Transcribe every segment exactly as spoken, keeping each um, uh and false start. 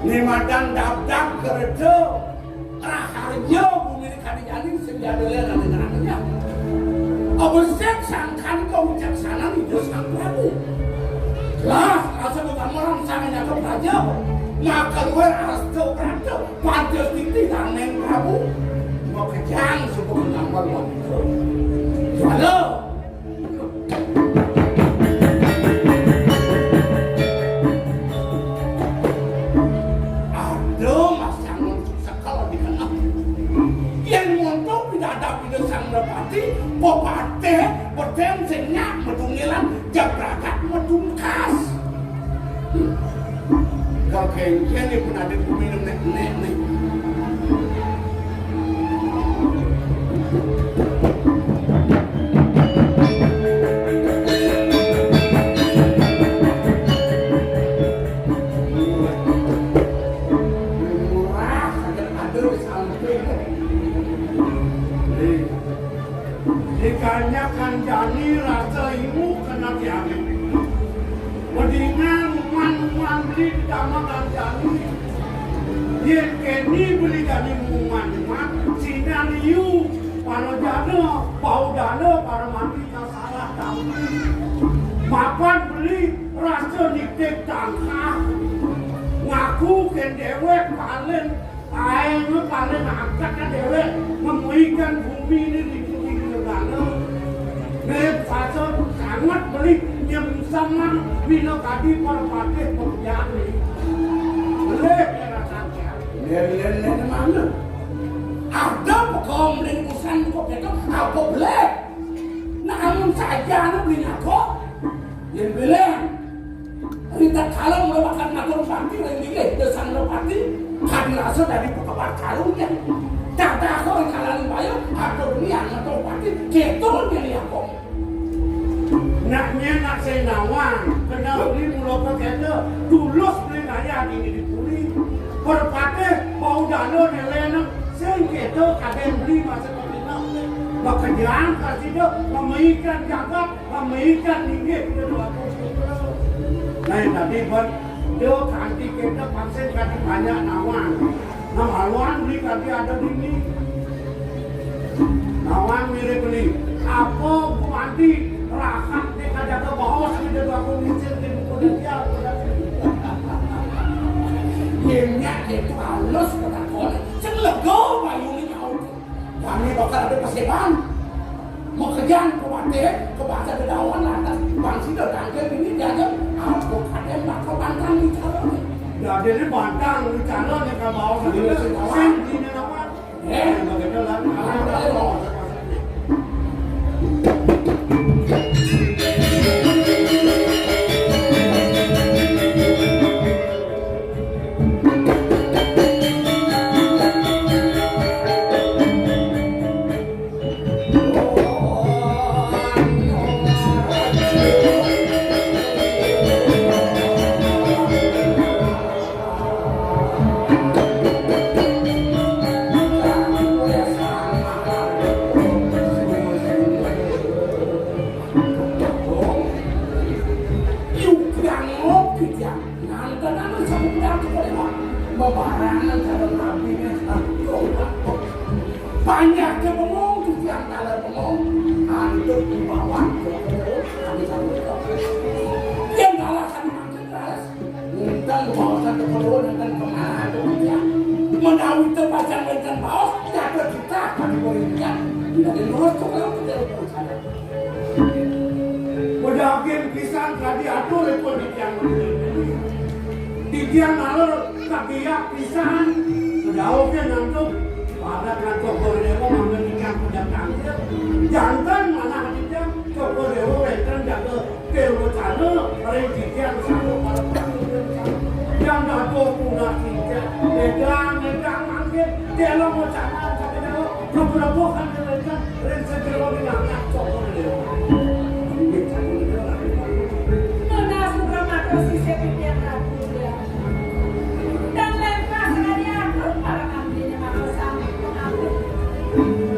Nimadan dabdab kerja raharja bumi kadi jani sing jadule ane ngerangnya. Abesik sangkan kawicaksanan Ida Sang Prabu. Lah, asa begambaran sang nyakep raja, maka luar asta prata, pantes titi daning Prabu. Makejang suku gambar wanita. Halo. Aduh, Mas Jangun sekel di kena. Yen montok pidadab Ida Sang Merpati, pepatih, peteng, senyak, medungilan, jabragat, medungkas. Kal kengken ni pun ada kuminum nek-nek ni. Murah saja ada wis sampai. Dikanyakan jani rasa imu kena tiangin. Mendingan uman-uman beli ditambahkan jani. Yen keni beli jani uman-uman, sinan iu, para jana, bau dana, para mati, tak salah tampi. Mapan beli rasa nitip tangkah. Ngaku ken dewek paling Ae paling angkat ka dewek, ngemui kan bumi ni di bumi negara. Mirip sasa sangat beli nyemseman bila kadi para patih pekerjaan ni. Boleh ya rasanya. Lele mana? Ada pekom dan urusan kok itu apa boleh? Namun saja anu beli nyako. Yen bilih, ritatkala mula bakal ngatur bakti ring inggih Sang Merpati, kadi rasa dadi pekebat karungnya. Dadah ring kalaning baya, atur liang ngatur bakti, keto nyeli aku. Nak nyen nak sing nawang, kenal beli mula kekena, tulus beli ngayah dini dipuri. Merpati, bau dana nelena, sing keto kadang beli masa kepinang. Makejang kasida, memeikan jagat, Pamikat inggih Ida Dwagung Putra. Nah, tadi ban dia kanti kita pangsen kanti banyak nawang. Nah, haluan beli kanti ada dini. Nawang mirip beli. Apa gumanti rahat dia kajaga baos Ida Dwagung Putra di buku dia. Yemnya itu halus kata kau. Sing lega bayune nyaut. Kami bakal ada persiapan. Makejang kuwate, kebasa dedawan lantas, bangsi dodangke bini diajak, aku kaden bakal bantang bicara. Dadene bantang bicara nek ka bawah. Iya, sing sing dine lawan. Eh, begitu lah. Yuk, yang ngopi, ya. Nganten anu sabubudal kita lewat. Bebarangan calon nabi nih. Aduh, aduh. Banyaknya bengong, titiang taler bengong. Antuk di bawah, kami sabubudal. Yang kalah kami makan keras. Nenten kawasan keperluan, nenten kemana tuh, ya. Menawi terpasang nenten baos, jatuh kita, kami boleh lihat. Tidak dilurus tuh kalau kita urusan. Pedaging pisan kadi atur ipun titiang menika. Titiang ngalor kabiak pisan. Pedauke ngantuk. Pada kantor Borneo mangga titiang pedak tangkil. Janten manah titiang Cokor Dewa wenten jaga dewa cana ring titiang satu para yang datuh punah titiang. Medang, medang mangkin. Delong wacanan sakedawa, rebuh-rebuhan diwénten ring sajero winangan Cokor Dewa. Nunas Subramato sisip titiang Ratu Hyang. Dan lengkah sakadi atur para abdiné maka sami pangabdi.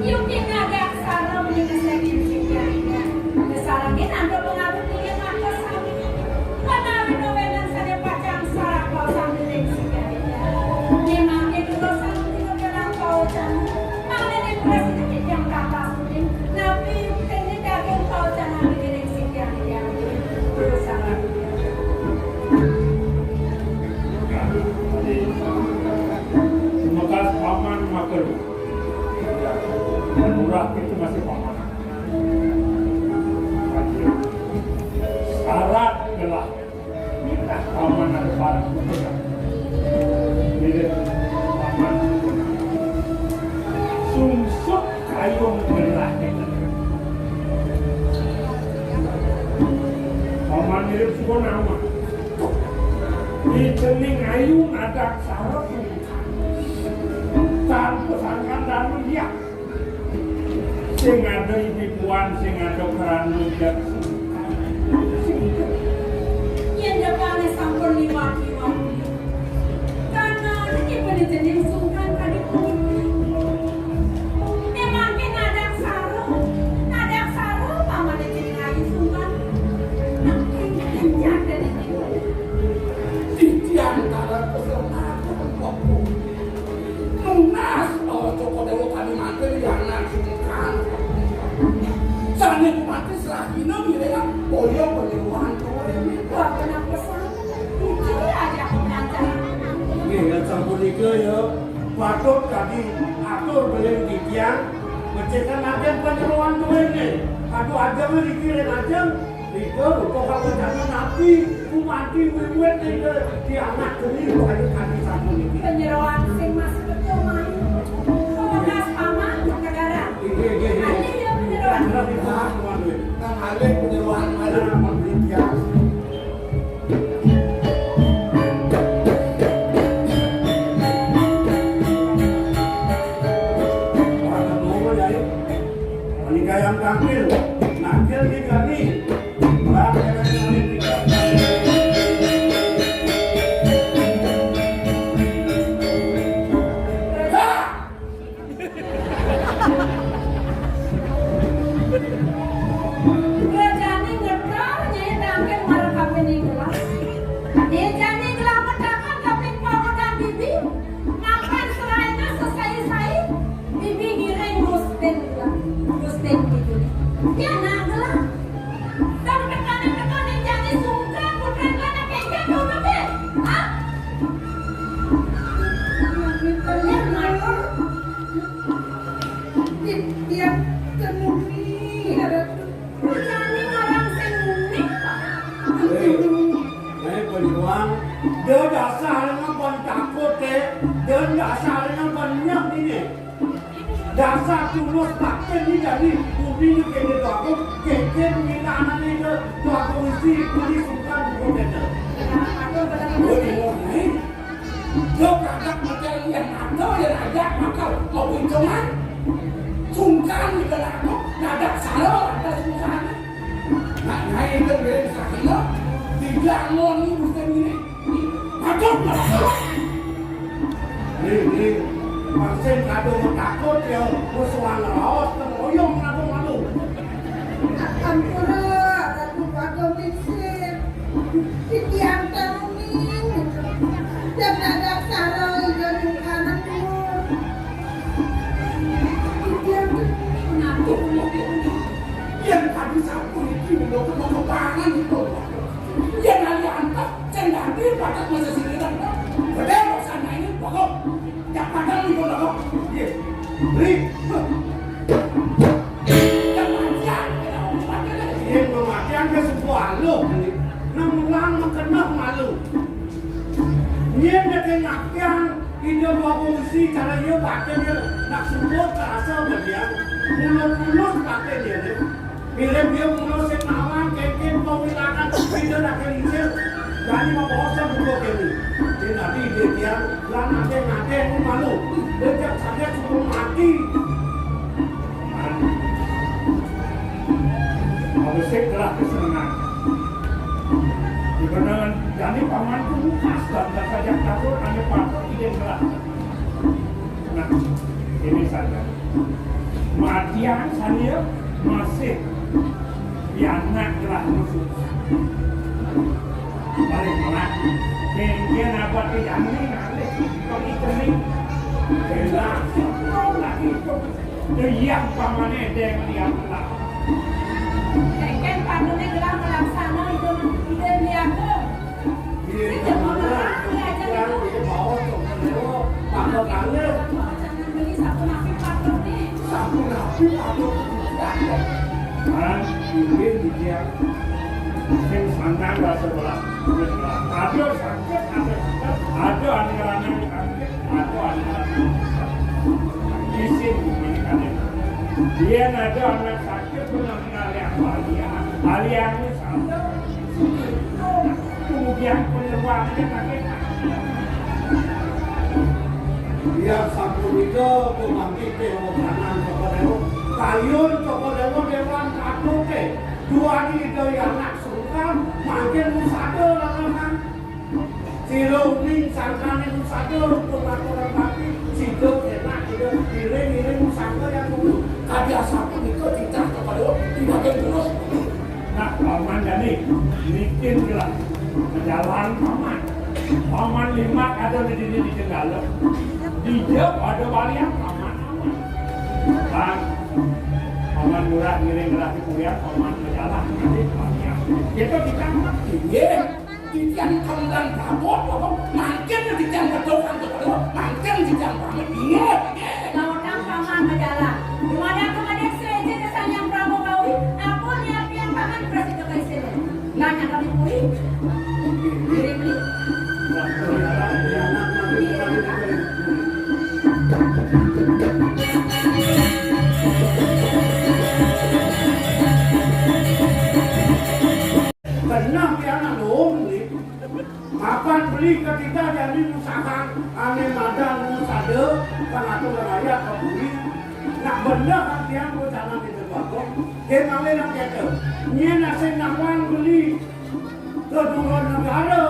Yuki ngadaksara menika saking titiang. Kasarengin antuk pangabdi titiang maka sami. Menawi nuwénten sané pacang sareng sami ring titiang. Lurah itu masih paman. Syarat gelah. Minta paman ada parah. Mirip paman. Sungsuk kayung gelah. Paman mirip suku nama. Di cening ayu nadak sarep. Tanpa sangkan dan liak. Sing ada ibi puan, sing ada kerana jak. Sing ada. Yén depane sampun liwat-liwat. Karena niki pada jening sungkan kadi puniki. Memangke nadak sara, nadak sara pamane jening ayu sungkan. Nanging nyata niki. Titiang kala kesel aku. Nunas, oh, Cokor Dewa kami mangkin ya anak sungkan. Sane mati selahina ngiring boya peniruan kowe. Wah, kenapa sana? Iki aja aku penasaran. Nggih, yen sapunika ya patut kadi atur belen titiang, mecihkan agen panyeroan kowe nggih. Aduh, ajeng niki ring ajeng. Nika rupa kawecana nabi, kumati wiwit nika dianak geni kaya kadi sapuniki. Panyeroan sing masih betul main. Pemekas paman, kedaran. Inggih, inggih, inggih. Ayo, ya, panyeroan. Nang alih panyeroan, ayo, nang alih. Ora ketemu, Yai. Meninggal yang tampil, nakil digani. Rajane ngeter nyai tangkil marang kabeh ning gelas. Dejane gelah medakan kaping pawedan bibi, makan seraina sesai-sai, bibi ngiring Gusten gelah. Gusten bibi. Ya nak gelah. Dong tekane-tekane jane sungkan putran kana kengkek dong, Bebe. Hah? Bener, matur. Titiang tenuni, Ratu. Jane ngarang sing unik, Pak. Hei, hei, Banyuwangi. Dia dasar dengan pan takut, eh. Dia dasar dengan pan nyek ini. Dasar tulus batin ni dadi bumi ni kene bagus, keke minane ke bagus isi bumi sungkan buku kene. Banyuwangi. Yo kagak mekel yen ada yen aja bakal mau hitungan. Sungkan di belakang nadak salah ada sungkan. Nak nyai itu beri sakino tidak ngoni musim ini. Aduh, aduh. Nih, nih, masih kado takut ya, musuhan raos, teroyong aku malu. Ampura, aku bakal mikir. Titiang tauning. Dan ada saro iya ning anak. Titiang tauning. Yang tadi sapu itu lo kena kebangan itu. Yang ada antak, yang tadi pakai masa sini kan. Betul, sana ini pokok. Yang padang itu pokok. Iya. Beri. Yén mamakian ka suku aluh, nang mulang makeneh malu. Yén dadi ngakian, Ida Dwagung Isi cara iya batin ya nak suku terasa bagian. Mulut-mulut batin ya, nih. Mirip dia mulut sing nawang, kengken, pawilangan, Ida nak lincir. Dadi mabaosan buka kene. Yén dadi ide dia, lan ade-ade malu. Becak saja suku mati. Mabesik gelah kesenengan. Di beneran jani pamanku mukas dan tak sajak takut ane patut ide gelah. Nah, ini saja. Matian saya masih di anak gelah musuh. Balik melak. Kengkian abad di jani ngalih. Kami kering. Gelah. Kau lagi. Liang pamane deng liang lah. Kengken panune gelah melaksana ide, ide liang. Iya, iya, iya. Iya, iya. Iya, iya. Iya, iya. Iya, iya. Iya, iya. Kan, inggih, inggih. Sing sanang rasa belas. Ada sakit, ada sedap, ada anak-anak sakit, ada anak-anak sedap. Isin ini kan. Dia ada anak sakit, pernah mengalih balian. Balian ini sama. Kemudian penyeruannya pakai. Iya, sapunika pemangkite wong lanang Cokor Dewa. Kayun Cokor Dewa dewan katoke. Duani Ida anak sungkan, mangkin musada lalahan. Sira uning sangkane musada, rukun aturan bakti, sida enak, sida ngiring-ngiring musada yang kudu. Kadi asapunika titah Cokor Dewa, tibaken terus. Nah, Paman jani, niki gelah jalan Paman. Paman limak ada di sini di Jenggala. Dija ada balian Paman aman. Bang, Paman murah ngiring gelah di kuliah, Paman berjalan di balian. Kita kita inggih. Titiang kembang babon, apa mangkin titiang bedok angkut, mangkin titiang pamit. Inggih, inggih. Lautang Paman majalan. Dumadak kemadek seje ke Sang Hyang Prabu Kawi, ampun nyapiang Paman prasida kaisene. Nanya kami puri. Diri beli. Genah pianak lho, beli. Mapan beli katita jani musahang, ane madan musada, pangaturan rakyat ka buli. Nak bener kan tiang ku jangan di Debako. Ke mawe nak kata. Nyen asing nawang beli. Ke dura negara.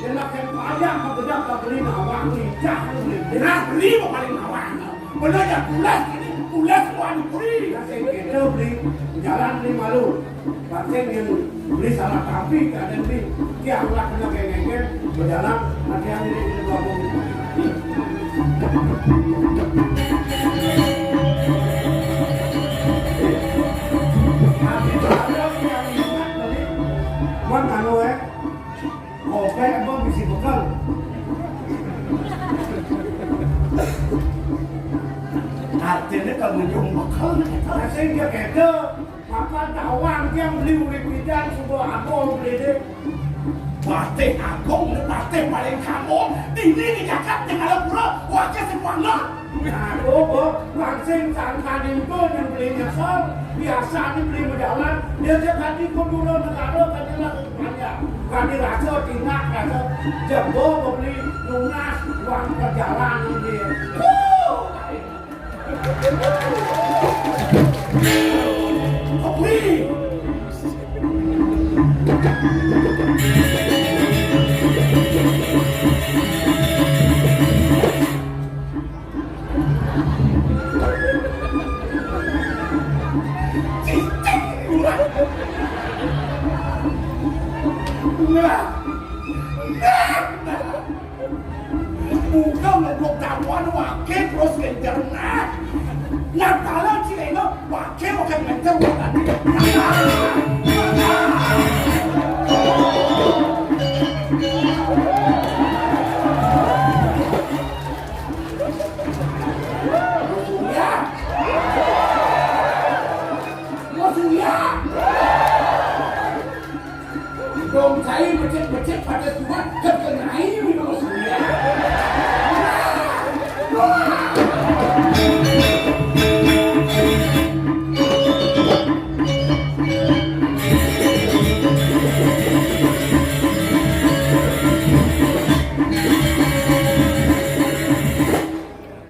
Jenak ke payah ka bedak ka beli nawang licah beli. Nah, beli mau paling nawang. Bener ya pulas ini, pulas mau anu beli. Asing kita beli, jalan beli malu. Pancen yen beli salah tapi keadaan beli tiang lah kena kengkeng berjalan hati-hati di kampung. Tapi kalau yang ingat beli, wan anu eh, kopi apa bisi bekal. Artinya kalau nyung bekal, saya dia kata. Maka tawang tiang beli urip pidan suba agung beli deh. Patih Agung, patih paling kamu, dini di jagat Jenggala Pura, wakil si Pangga. Nah, oh, oh, langsing sangka nimpa yang beli nyesel, biasa ni beli berjalan, dia je tadi ke dulu negara, tadi lah panjang. Kami rasa tindak, rasa jebo beli lunas, uang perjalanan dia. Wuh, baik. Nah. Nah. Buka ngeblok dawan wakil terus ngejar nah. Nah, kalau cileno wakil wakil ngejar wakil.